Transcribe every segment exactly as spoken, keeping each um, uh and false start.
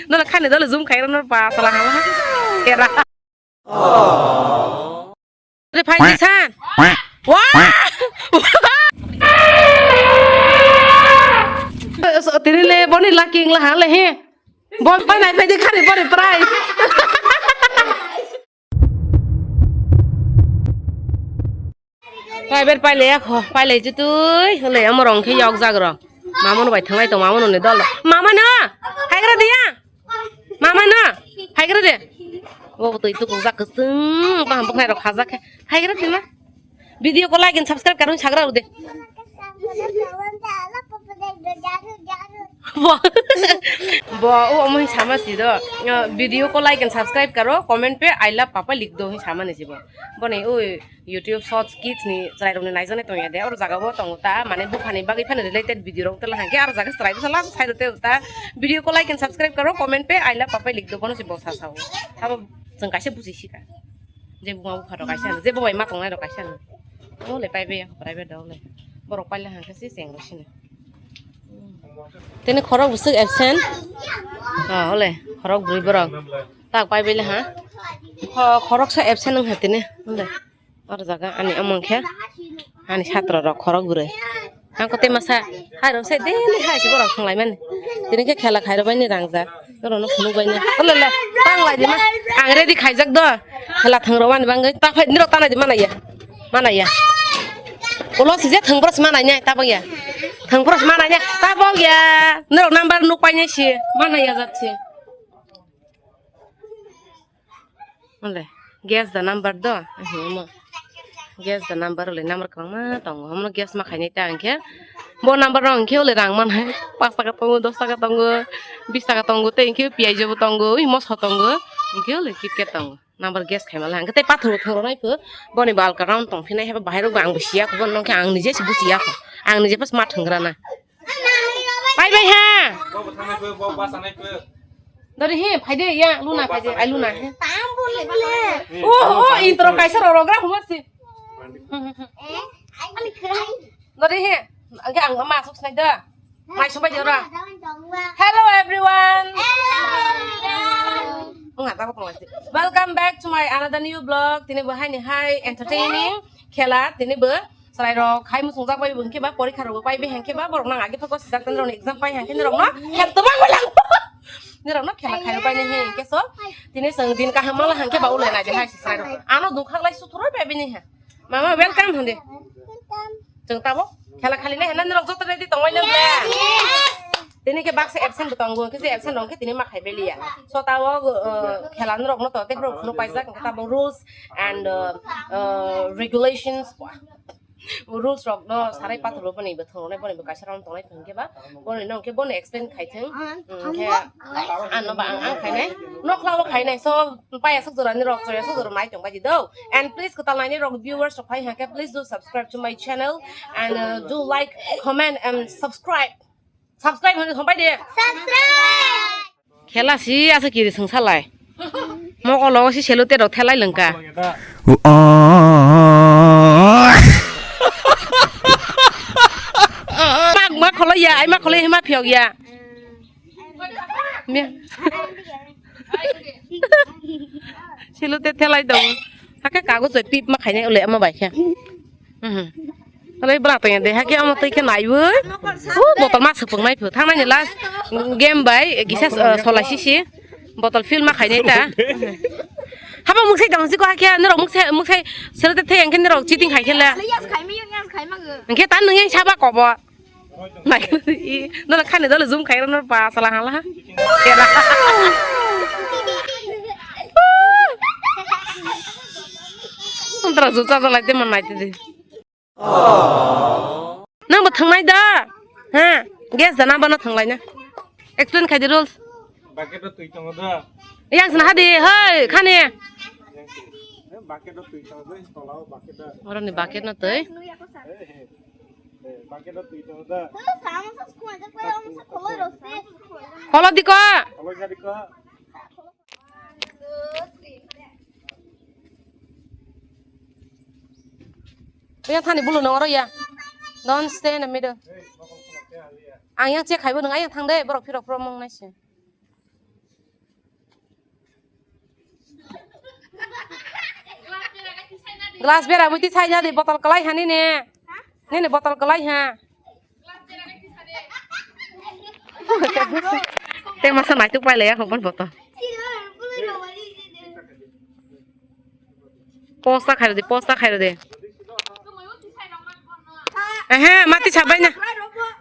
Nono khani dole zoom khairok no ba sala hala. Era. Re phai di san. Wah! Tini le boni lucky wng la ha le he. Bol pai nai phai di khani boni prize. Private pailai ya kho, pailai jutui, hole amo rong khe yok jak rong. Mama no bai thanglai tong, mama no ni dol. Mama no, hai gra dia. Mama no, hai gra de. Bo tui tu kung jak kusung, baham buknai rok khajak khe. Hai gra di ma. Video ko like and subscribe karun sagra ude. Bo, bo, o omo hin sama si do. Uh, video ko like and subscribe karo, comment pe I love papa lik do hin sama ni si bo. Boni o YouTube Shorts Kids ni chwrai rok ni naijaknai tong ya de. Oro jaga bo tongo ta, mane buphani bagwi phano related video rok tela hangke aro jaga chwrai bwsa last side te ta. Video ko like and subscribe karo, comment pe I love papa lik do bono si bo sa sao. Abo chwng kaisa buji sika. Je buma bupha rok kaisa, je bo bai ma tongnai rok kaisa. O le pai be ya, private dog le. Borok paile hangke si cheng rok sini. Tini khorok bwswk absent. Ah, ole, khorok bwrwi borok. Tak pai bele ha. Kho-, khorok sa absent wng ha tini. Ole. Oro jaga ani among khe. Ani satro rok khorok bwrwi. Ang kote masa. Hai rok sai daily hai se borok thang lai mani. Tini khe khela khai rok bai ni rang jak. Norok no phunuk bai na. Ole le. Tang lai di ma. Ang ready khaijak do. Khela thang rok ani bangwi. Ta phai nirok ta nai di ma nai ya. Manaya. Ulo sije thwngphro se mananya, tabok ya. Thwngphro se mananya, tabok ya. Norok number nuk painai se, manaya jat se. Ole, guess the number do. Ahi, omo. Guess the number, ole number kwbangma tongo. Omo guess ma khainai ta hwnkhe. Bo number rok hwnkhe ole rang manhai. Paanch taka tongo, dos taka tongo, bis taka tongo, tei hwnkhe piyaj bo tongo, ui moso tongo. Hwnkhe ole KitKat tongo. Number guess khaima le hwnkhe tei pathor bo thwngro nai pho. Boni bo alka round tong phinai haiba bahai rok bo ang bo siya kho, bono khe ang nije se buchiya kho. Ang nije pas ma thwngra na. Pai bai ha. Dori he, phai de ya, Luna phai de, ai Luna he. Oh, oh, intro kaisa ro rogra huma si. Dori he, ang ma sok snai da. Mai sumbai jora. Hello everyone. Hello everyone. Welcome back to my another new vlog. Tini bo hai ni hai entertaining khela, tini bo sarai rok hai musung jak bai bo hingke ba porikha rok bai bai hingke ba borok nang agi phoko sijak tani rok ni exam pai hingke ni rok no khel tuma bo lang. Ni rok no khela khai bai ni hingke so tini song din kaham mala hingke ba ulai nai de hai sarai rok. Ano dungkhak lai suthuro bai bini ha. Mama, welcome hande. Welcome. Chwng tabo khela khali nai hwnna norok joto ready tongwai nang le. Tini khe baksa absent bo tongo, khe je absent rok khe tini ma khai beliya. So tabo, uh, khela norok no to tei borok phunuk paijak, hwnkhe tabo rules and, uh, uh, regulations. Rules rok no sarai pathor bo boni bo thwng rwnai, boni bo kaisa round tongnai hwnkhe ba. Boni no hwnkhe bono explain khai thung. Hwnkhe ano ba ang, ang khainai. Nokla o khainai. So paya sok jora ni rok, choya sok jora nai tong bai di do. And please kwtal nai ni rok viewers rok phai hwnkhe please do subscribe to my channel and, uh, do like, comment and subscribe. Subscribe hwnwi hwn bai di. Subscribe. Khela si asa kiri sengsalai. Mokolo si selo terok thelai lengka. Mak ma kholo ya, ai ma kholo ya, ma phiyok ya. Mia. Selo te thelai dong. Hake kago choi pip ma khainai ule ama bai khe. Mhm. Alai bra tong de hake amo tei khe naiwi. U botol ma sepung nai phu. Thangnai ni last game bai kisa, uh, solai sisi. Botol fill ma khainai ta. Haba muksai dong siko hake norok muksai, muksai sero te thei angkhe norok cheating khai khela. Alai yas khai ma yun yas khai ma go. Angkhe ta nung yang saba kobo. Nai, i, nono khani dole zoom khairok no ba sala hala. Era. Antara zoom charge lai de man nai de. Nang bo thangnai da? Ha? Guess da nang bo no thanglai na. Explain khai di rules. Bucket o twi tongo da. Yang sna hadi, hoi, khani. Bucket o twi tongo da, tola o bucket da. Oro ni bucket no twi. Kholo diko. Yang thani bulu nang oro ya. Don't stay in the middle. Ang yang check khaibo nang ayang thang de borok phirok phirok mong nai se. Glass bera muti sai jadi botol kalai ha nini. Nini botol kalai ha. Te masa naituk pai le ya hokban botol. Posta khairo de, posta khairo de. Ehe, mati sabai na.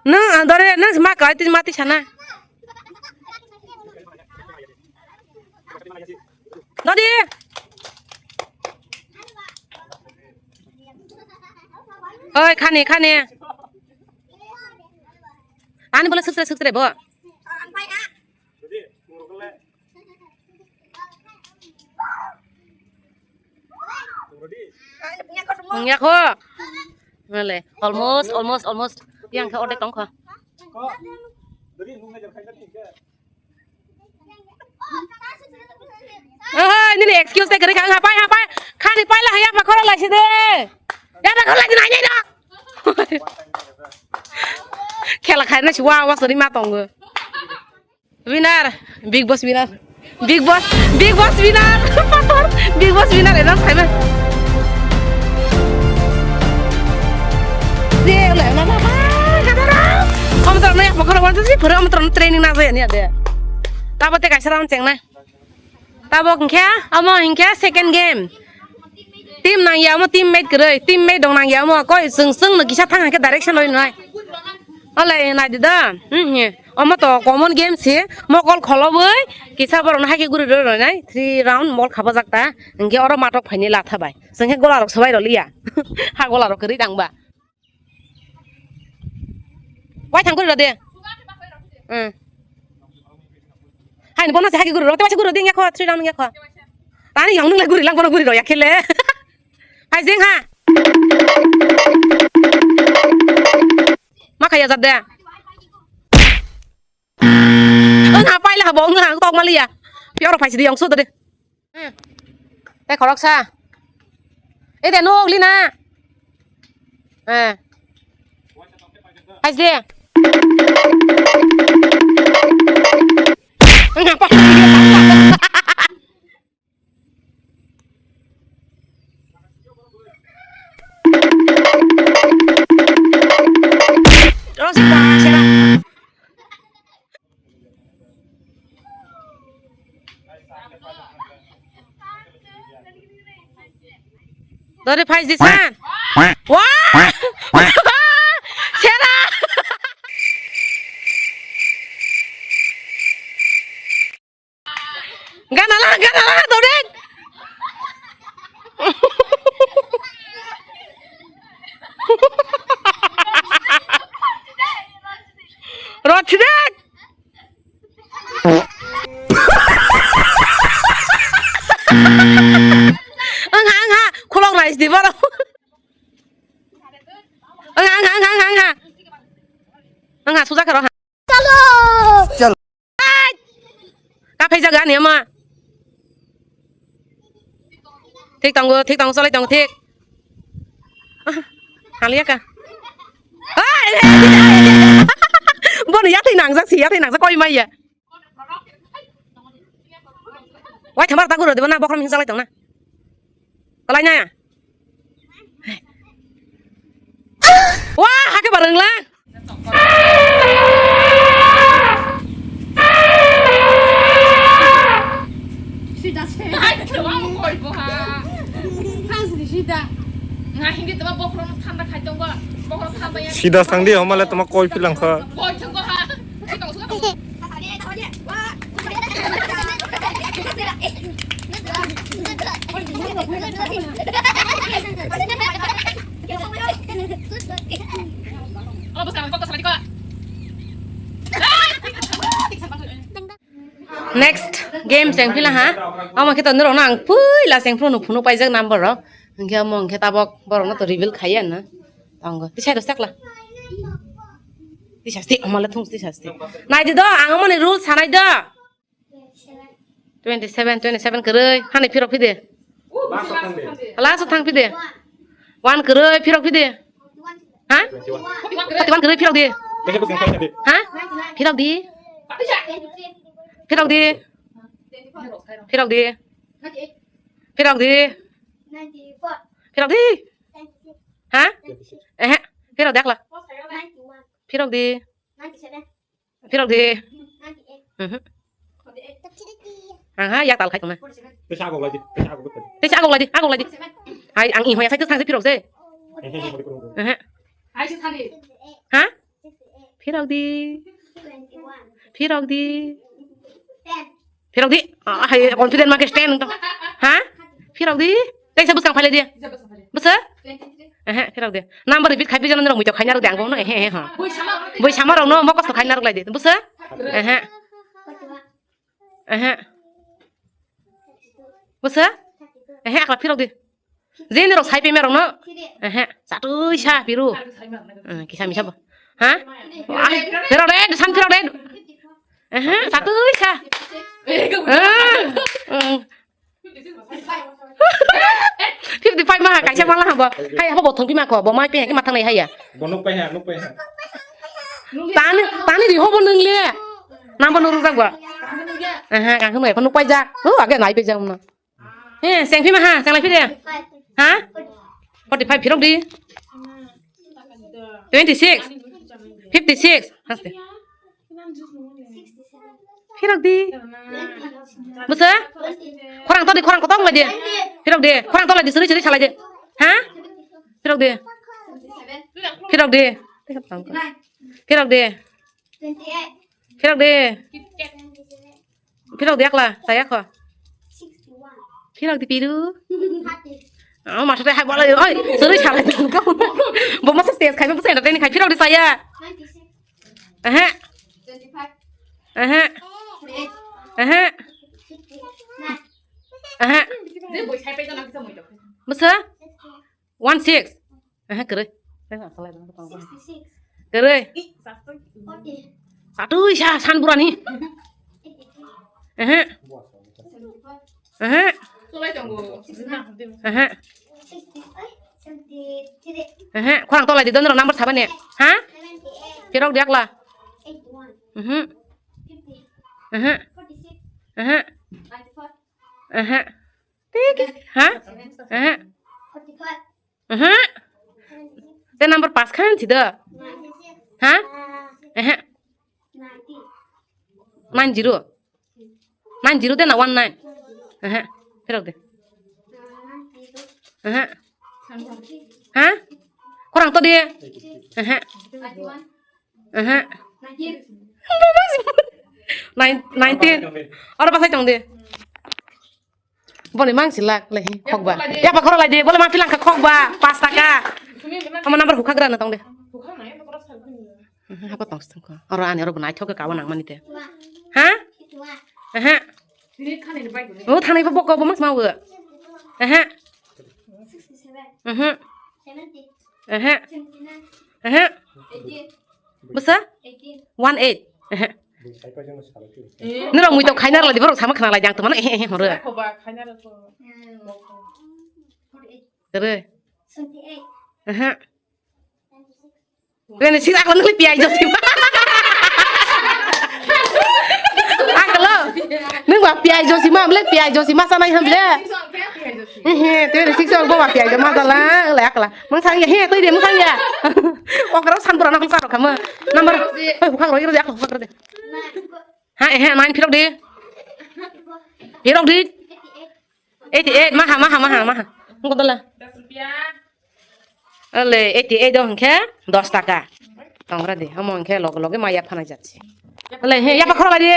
Nang dore nang ma kai tin mati sana. Dodi. Oi, khani, khani. Ani bola sukse, sukse bo. Wngya kho. Nale, almost, almost, almost. Yang khe ordek tong kho. Oi, nini excuse te kwrwi kha, hapai, hapai. Khani paila haya pa khoro laisi de. Ya pa khoro laisi nai nai no. Khela khai na si wa wa sori ma tongo. Winner, Big Boss winner. Big Boss, Big Boss winner. Pator, Big Boss winner, enam saiman. De, le, na, na, na, na, na. Om toro na, ya, pokora, wan, si, pura, om toro training na, ya, ni, de. Tabo te kaisa round cheng na. Tabo hingke, amo hingke second game. Team nang ya, amo teammate kwrwi, teammate dong nang ya, amo koi, sung, sung, no, kisa thang, hingke direction loi nai. Ole, nai di da. Hmm, he. Omo to common game si, mokol kholowi, kisa borok no haikhe guri rw rwnai, three round mol khapajak ta, hwnkhe oro matok phaini latha bai. Chwng khe gola rok swbai rw liya. Ha gola rok kwrwi tang ba. Wai thang guri rw de. Hmm. Haini bono se haikhe guri rw, te waisa guri rw de, wngya kho, three round wngya kho. Tani yang nung le guri lang bono guri rw ya khele. Hai jeng ha. Ma khaya jat de. Wng ha, paila ha bo, wng ha, tok maliya. Pior phai sidi, yong sudri. Hmm. Tei khoroksa. Ei de, nuk lina. Eh. Phai sidi. Wng ha, paila. Rosita, sera. Dore phai di san. Wah! Sera! Gana la, gana la, dore. Rothide. Ang ha, ang ha, khulok rais di baro. Ang ha, ang ha, ang ha, ang ha, ang ha. Ang ha, suja karo ha. Chalo. Chalo. Ai! Kaphai jaga ni ama. Thik tongo, thik tongo, solai tongo, thik. Ah, haliya ka. Ai! Bono yathai nangjak si, yathai nangjak koi maya. Wai thamar ta guro deba na bokhrom hing salai tong na. Kalai na. Wah, hake bareng la. Sida se. Ai, kewang koi bo ha. Tang sidi sida. Nga hindi tama bokhrom thanda khai tong ba. Bokhrom thanda ya. Sida sang di, homale tama koi pilang kha. Koi thang ba ha. Next game cheng phila ha. Omo khe to norok no ang puila cheng phuru no phunuk paijak number rok. Hingke omo hingke tabok borok no to reveal khaiya na. Tongo. Tisai rw sakla. Tisasti, omole thung tisasti. Nai di do, ang omoni rule sanai do. Twenty seven, twenty seven kwrwi, hani phirok phide. Last thang phide. One kwrwi phirok phide. Ha? Thirty one kwrwi phirok di. Ha? Phirok di. Phirok di. Phirok di. Phirok di. Phirok di. Ha? Ehe. Phirok di akla. Phirok di. Phirok di. Mhm. Aha, yak tal khai tongma. Tesa agok lai di, tesa agok lai di. Tesa agok lai di, agok lai di. Hai, ang ihoya sai tesa phirok se. Ehe. Ha? Phirok di. Phirok di. Phirok di. Ah, hai, confident ma ke stand to. Ha? Phirok di. Tei sa bwskang phaile di. Bwsa? Ehe, phirok di. Number repeat khai pijana nirok muitok khai narok di ang bono. Ehe, ehe, ha. Bui sama rok no mo kosto khai narok lai di. Bwsa? Ehe. Ehe. Bwsa? Ehe, akla phirok di. Je nirok sai pemya rok no. Ehe, satui sa piru. Hmm, kisa misa bo. Ha? Ah, phirok de, san phirok de. Ehe, satui sa. Ah, hmm. Fifty five maha kaisa mala ha bo. Hai ha bo thong pima ko bo mai pe ke mathang nai haya. Bo nuk pai ha, nuk pai ha. Tani, tani ri ho bo nung le. Nang bo nung rung jak bo. Aha, kang khung bai nuk pai jak. Hu age nai pe jak no. He, seng pima ha, seng lai pide. Ha? Forty five phirok di. Twenty six. Fifty six. Haste. Phirok di. Bwsa? Khorang to di, khorang kotor lai di. Phirok di. Khorang to lai di, suri suri salai di. Ha? Phirok di. Phirok di. Phirok di. Phirok di. Phirok di akla, saya kho. Phirok di piru. Oh, masa teh hai bolai, oi, suri salai. Bo masa stage khai, masa entertain khai, phirok di saya. Aha. Aha. Aha. Aha. Bwsa? One six. Aha, kwrwi. Kwrwi. Satui sa san burani. Aha. Aha. Aha. Aha. Khorang tolai di, dono number sabani. Ha? Phirok di akla. Mhm. Aha. Aha. Aha. Tik. Ha? Aha. Aha. Te number pas khan si do. Ha? Aha. Nine zero. Nine zero de na one nine. Aha. Phirok de. Aha. Ha? Khorang to de. Aha. Aha. Nine, nineteen. Oro pasai tong de. Bole mang silak lehi khokba. Ya pa khoro lai de. Bole ma pilang kha khokba. Pas taka. Ama number hukha gra na tong de. Hapa tong stung ko. Oro ani oro bunai thok ka wa nang mani te. Ha? Aha. O thanai pa bokko bo mas ma wo. Aha. Aha. Aha. Aha. Bwsa? One eight. Aha. Nirok mui to khaina rwlai di, borok sama khna lai jang to mano, ehe, ehe, horo. Kere. Aha. Rene sik akla nungli piyai josi ma. Aklo. Nung ba piyai josi ma, ble piyai josi ma sanai ham ble. Ehe, te rene sik sok bo ba piyai jo ma dala, le akla. Mung sang ya, he, toi de mung sang ya. Okra san pura nakul saro kama. Number. Hoi, hukak roi, roi, akla hukak roi de. Ha, ehe, main phirok di. Phirok di. Eighty eight, maha, maha, maha, maha. Nung kotola. Ole, eighty eight do hwnkhe dos taka. Tongra di, omo hwnkhe loge loge maya phanai jatsi. Ole, he, yapa khorok lai di.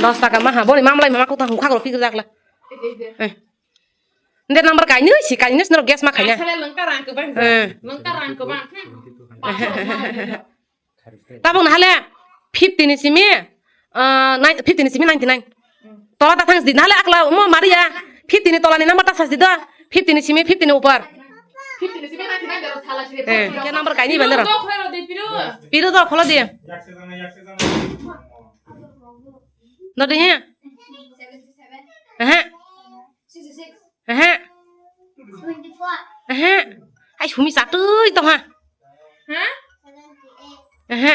Dos taka maha, boni mamlai mama kota hwnkha khoro phikir jakla. Eh. Nde number kainwi si, kainwi si norok guess ma khaina. Asale lengka rang kwbang. Eh. Lengka rang kwbang. Tabuk nahale fifty ni simi, ah, nine, fifty ni simi ninety nine. Tola ta thang sidi. Nahale akla mo Maria fifty ni tola ni number ta sa sidi do. Fifty ni simi fifty ni upar. Fifty ni simi ninety nine daro sala sidi. Eh, ke number kaini bandar. Piru do kholo di. Nodi he. Eh. Ehe. Ehe. Hai sumi satui tong ha. Ha? Ehe.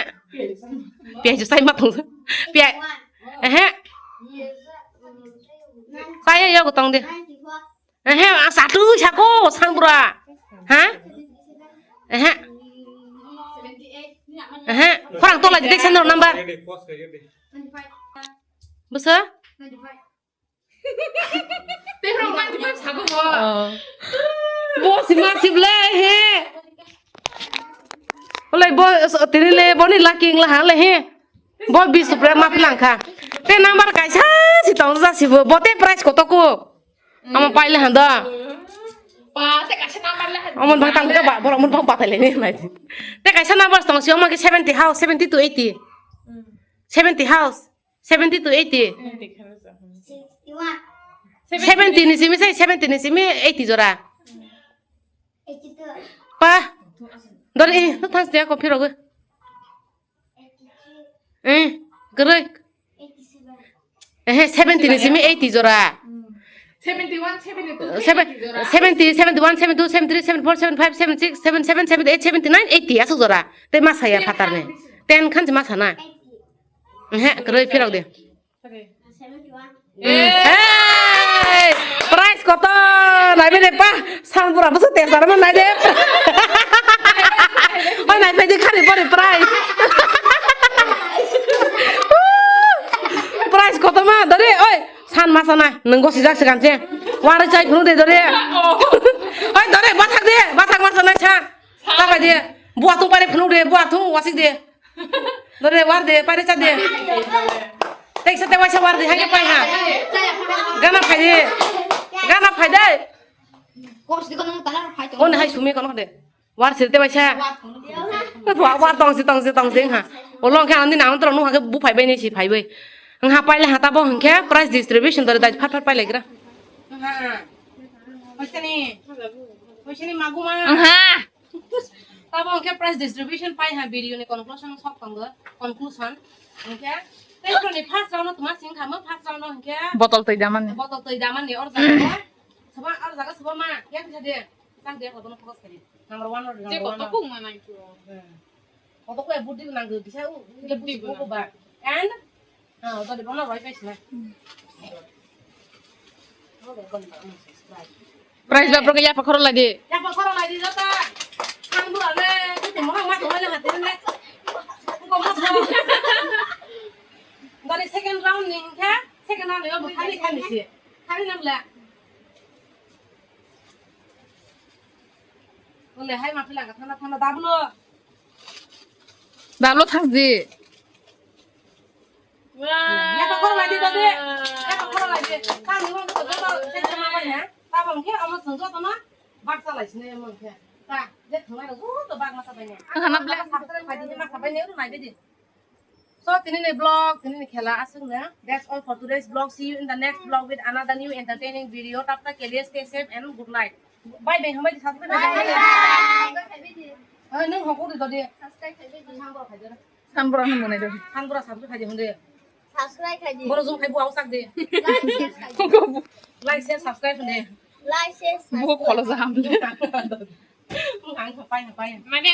Piyai sai ma tong. Piyai. Ehe. Sai yo tong de. Ehe, a satu sako sangbura. Ha? Ehe. Ehe, khorang tola di, teisa number. Bwsa? Tei rok ninety five sabo bo. Oh. Bo si ma sib le he. Olai bo tini le boni lucky wng la ha le he. Bo bis supra ma phlang kha. Te number kaisa si tong ja si bo. Bo te price koto ko? Amo pai le han da. Pa, te kaisa number le han. Amo bang tang ka ba, boro mo bang patai le ni mai. Te kaisa number tong si amo ke seventy house, seventy to eighty. Seventy house. Seventy to eighty. Sixty-one. Seventy ni simi sai, seventy ni simi eighty jora. Eighty-two. Pa. Dor i, no thangs dia ko phiro go. Eighty-three. Eh, koroi. Eighty-seven. Eh, seventy ni simi eighty jora. Seventy-one, seventy-two, seven, seventy jora. Seventy, seventy-one, seventy-two, seventy-three, seventy-four, seventy-five, seventy-six, seventy-seven, seventy-eight, seventy-nine, eighty asuk jora. Te masa ya phatar ni. Ten khan se masa na. Eighty. Ehe, koroi phirok de. Hey! Prize koto? Naibe de pa, san pura bwswk tesa rwma nai de. Oi, nai phai de khari bori prize. Prize koto ma, dori, oi, san masa na, nwng gosijak se ganse. Wari chai phunu de, dori. Oi, dori, bathak de, bathak masa nai sa. Tabai de, buatung pare phunu de, buatung wasik de. Dore, war de, pare cha de. Teksa te waisa war de, hai ke pai ha. Gana phai de. Gana phai de. Kos di kono tala phai to. One hai sumi kono de. War sir te waisa. War tong si, tong si, tong si ha. Olong khe ani na tro nu ha ke bu phai bai ni si phai bai. Ang ha pai le ha ta bo hing khe prize distribution dore dai phat phat pai le gra. Ha. Hoisani. Hoisani maguma. Ang ha. Tabo hwnkhe prize distribution pai ha video ni conclusion sok tongo, conclusion. Hwnkhe tei bro ni first round no tuma sing kha mo, first round no hwnkhe botol twi damani. Botol twi damani or jaga o. Soba or jaga soba ma, yak kha de. Chak de, kotono focus kari. Number one or number one. Kok kok ma nang tu. Koto ko buddi nang tu, bisa u, buddi ko ba. And Ah, tadi bono roi paisi na. Prize ba, bro, ya pa khoro lai di. Ya pa khoro lai di, jota. Ang bu ale, tu mo ma to le hati le. Ko ma so. Dari second round ni kha, second round ni bu khali khali si. Khali nam la. Ole hai ma pila ka thana thana dablo. Dablo thang di. Yapa khoro lai di, dodi. Yapa khoro lai di. Kang ni wng khe joto se se ma bai ha. Tabang khe omo chwng joto no bak cha lai sini omo khe. Ta, je thwngnai rok joto bak ma cha bai ne. Ang hana black. Subscribe khai di, ma cha bai ne, uru nai bai di. So, tini ni vlog, tini ni khela aswk no. That's all for today's vlog. See you in the next vlog with another new entertaining video. Tab tak ke liye stay safe and good night. Bye bye, hambai di, subscribe khai di. Bye bye. Hai, nung hokori dodi. Subscribe khai di. Thang bro khai di. Sanbura no mwnai do. Sanbura subscribe khai di hunde. Subscribe khai di. Boro jum khai bo ausak de. Like, share khai di. Like, share, subscribe hunde. Like, share, subscribe. Bo kholo jam. Ang khapai, khapai. Mane